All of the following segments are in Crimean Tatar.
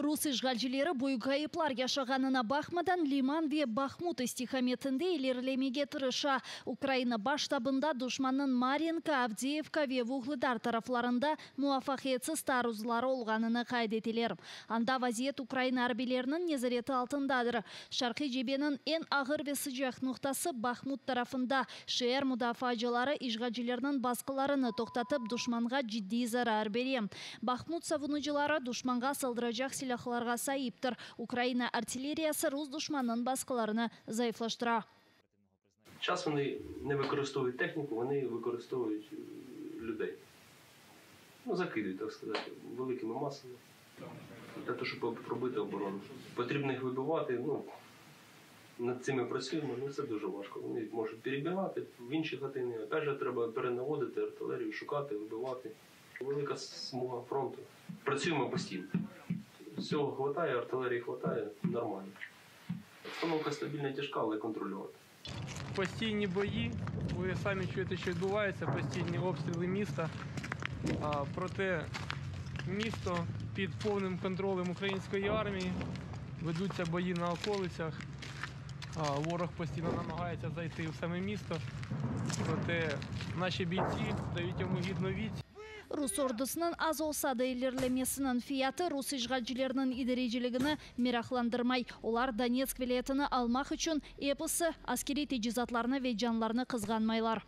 Rus işğalcileri büyük ğayıplar yaşağanına baqmadan, Liman ve Bahmut istikametinde ilerilemege tırışa. Ukraina Baş ştabında duşmannıñ Maryinka, Avdeyevka ve Vuhledar taraflarında muvafaqiyetsiz taarruzları olğanını qayd eteler. Anda vaziyet Ukraina arbiyleriniñ nezareti altındadır. Şarqiy cebeniñ eñ ağır ve sıcaq noqtası Bahmut tarafında. Şeer mudafaacıları işğalcilerniñ basqılarını toqtatıp, duşmanğa ciddiy zarar bere. Bahmut savunucıları duşmanğa saldıracaq silâhlarğa saiptir. Ukraina artilleriyası rus duşmanınıñ basqılarını zayıflaştıra. Час вони не використовують техніку, вони використовують людей. Ну, закидують, так сказати, великими масами для того, щоб пробити оборону. Потрібно їх вибивати, ну, над цим ми працюємо, але це дуже важко. Вони можуть перебігати в інші хатини, опять же, треба перенаводити артилерію, шукати, вибивати. Велика смуга фронту. Працюємо постійно. Всього хватає, артилерії хватає, нормально. Обстановка стабільна, тяжка, але контрольована. Постійні бої, ви самі чуєте, що відбувається, постійні обстріли міста. Проте місто під повним контролем української армії, ведуться бої на околицях. Ворог постійно намагається зайти в саме місто, проте наші бійці дають йому гідну відсіч. Rus ordusınıñ az olsa da ilerilemesiniñ fiyatı rus işğalcileriniñ idareciligini meraqlandırmay. Olar Donetsk vilâyetini almaq içün episi askeriy tecizatlarını ve canlarını qızğanmaylar.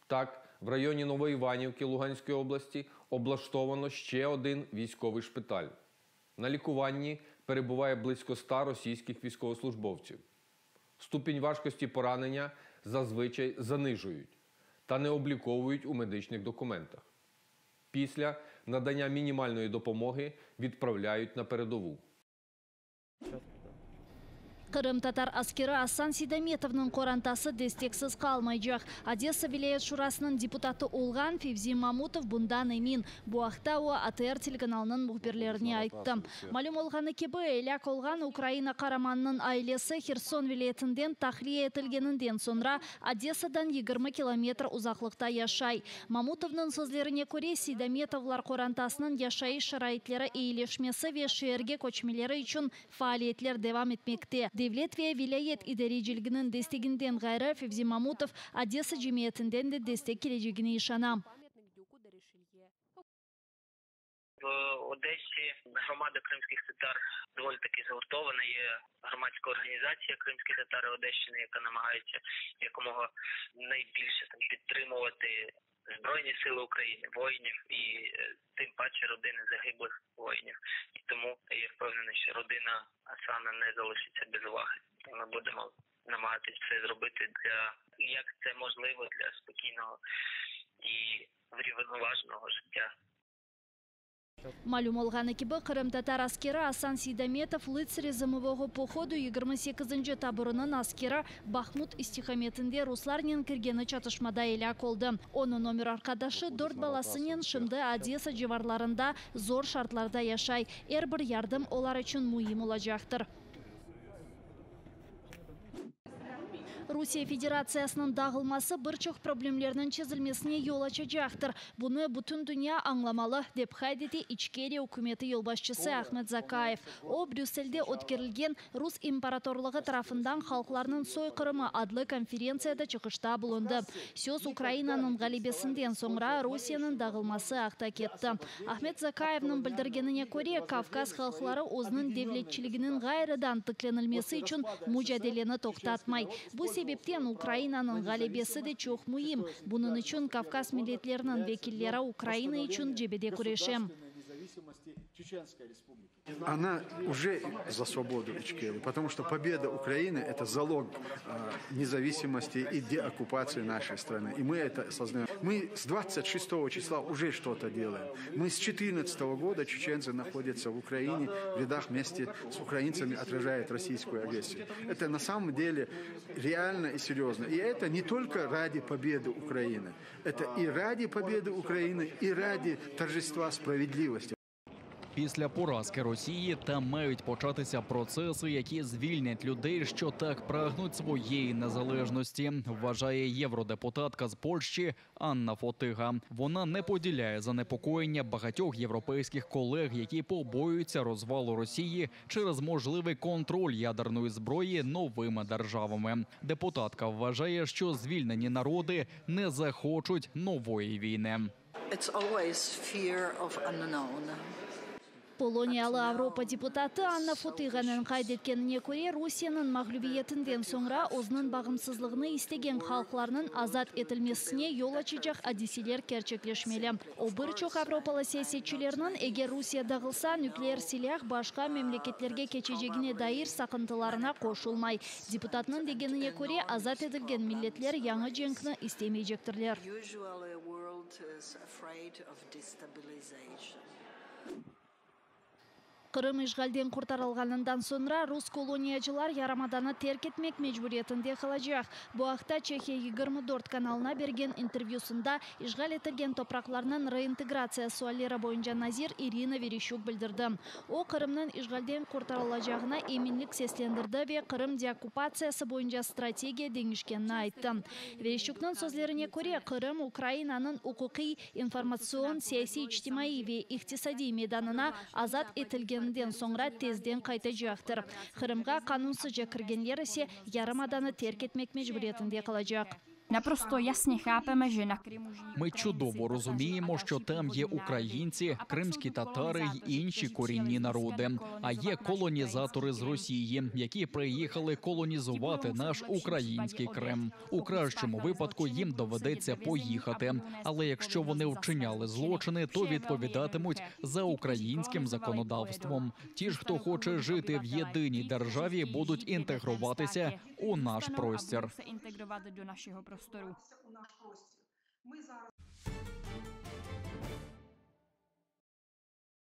Так, в районі Новоіванівки Луганської області облаштовано ще один військовий шпиталь. На лікуванні перебуває близько 100 російських військовослужбовців. Ступінь важкості поранення зазвичай занижують та не обліковують у медичних документах. Після надання мінімальної допомоги відправляють на передову. Qırımtatar askeri Asan Seydametovnıñ qorantası desteksiz qalmaycaq. Odessa vilâyet şurasınıñ deputatı olğan Fevzi Mamutov bundan emin. Bu aqta o, ATR telekanalınıñ mühbirlerine ayttı. Malüm olğanı kibi, elâk olğan Ukraina qaramanınıñ ailesi Herson vilâyetinden tahliye etilgeninden soñra Odessadan 20 kilometr uzaqlıqta yaşay. Mamutovnıñ sözlerine köre, Seydametovlar qorantasınıñ yaşayış şaraitleri eyileşmesi ve şeerge köçmeleri içün faaliyetler devam etmekte. Devlet ve vilâyet idareciliginiñ desteginden ğayrı, Fevzi Mamutov Odessa cemiyetinden de destek kelecegine işana. В Одесі громада кримських татар доволі таки згуртована. Є громадська організація Кримські татари Одещини, яка намагається якомога найбільше там підтримувати Збройні сили України, воїнів і тим паче родини загиблих воїнів. І тому я впевнений, що родина Асана не залишиться без уваги. Ми будемо намагатись все зробити для, як це можливо, для спокійного і врівноваженого життя. Malüm olğanı kibi, qırımtatar askeri Asan Seydametov Lıtsari zımovого pohodu 28-nci taburınıñ askeri Bahmut istikametinde ruslarnen kirgeni çatışmada elâk oldı. Onıñ ömür arqadaşı dört balasınen şimdi Odessa civarlarında zor şartlarda yaşay. Er bir yardım olar içün müim olacaqtır. Rusiye Federatsiyasınıñ dağılması bir çoq problemlerniñ çezilmesine yol açacaqtır. Bunı bütün dünya añlamalı, dep qayd ete İçkeriya ükümeti yolbaşçısı Ahmed Zakayev. O, Brüsselde ötkerilgen Rus imperatorlığı tarafından halqlarnıñ soyqırımı adlı konferentsiyada çıqışta bulundı. Söz Ukrainanıñ ğalebesinden soñra Rusiyeniñ dağılması aqta ketti. Ahmed Zakayevniñ bildirgenine köre, Kavkaz halqları özüniñ devletçiliginiñ ğayrıdan tiklenilmesi içün mucadeleni toqtatmay. Bu sebepten Ukrainanıñ ğalebesi de çoq müim. Bunıñ içün Kavkaz milletleriniñ vekilleri Ukraina içün cebede küreşe. Она уже за свободу Ичкерии, потому что победа Украины – это залог независимости и деоккупации нашей страны. И мы это осознаем. Мы с 26 числа уже что-то делаем. Мы с 2014 года чеченцы находятся в Украине, в рядах вместе с украинцами отражают российскую агрессию. Это на самом деле реально и серьезно. И это не только ради победы Украины. Это и ради победы Украины, и ради торжества справедливости. Після поразки Росії там мають початися процеси, які звільнять людей, що так прагнуть своєї незалежності, вважає євродепутатка з Польщі Анна Фотига. Вона не поділяє занепокоєння багатьох європейських колег, які побоюються розвалу Росії через можливий контроль ядерної зброї новими державами. Депутатка вважає, що звільнені народи не захочуть нової війни. It's always fear of unknown. Poloniyalı Avropa deputatı Anna Fotıganıñ qayd etkenine köre, Rusiyeniñ mağlübiyetinden soñra özüniñ bağımsızlığını istegen halqlarnıñ azat etilmesine yol açacaq adiseler kerçekleşmeli. O, bir çoq avropalı siyasetçilerniñ, eger Rusiye dağılsa, nükleer silâh başqa memleketlerge keçecegine dair saqıntılarına qoşulmay. Deputatnıñ degenine köre, azat etilgen milletler yañı cenkni istemeycektirler. Usually world is afraid of destabilization. Qırım işğalden qurtarılğanından soñra rus koloniyacılar yarımadanı terk etmek mecburiyetinde qalacaq. Bu aqta Çehiya 24 kanalına bergen intervyüsında işğal etilgen topraqlarnıñ reintegratsiya sualleri boyunca nazir İrina Vereşçuk bildirdi. O, Qırımnıñ işğalden qurtarılacağına eminlik seslendirdi ve Qırım deokkupatsiyası boyunca strategiya deñişkenini ayttı. Vereşçuknıñ sözlerine köre, Qırım Ukrainanıñ uquqiy, informatsion, siyasiy, içtimaiy ve iqtisadiy meydanına azat etilgeninden soñra tezden qaytacaqtır. Qırımğa qanunsızca kirgenler ise yarımadanı terk etmek mecburiyetinde qalacaq. Naprosto jasně chápeme, že na Krymu žijí Ми чудово розуміємо, що там є українці, кримські татари й інші корінні народи. А є колонізатори з Росії, які приїхали колонізувати наш український Крим. У кращому випадку їм доведеться поїхати. Але якщо вони вчиняли злочини, то відповідатимуть за українським законодавством. Ті ж, хто хоче жити в єдиній державі, будуть інтегруватися у наш простір. Se integrovat do našeho prostoru.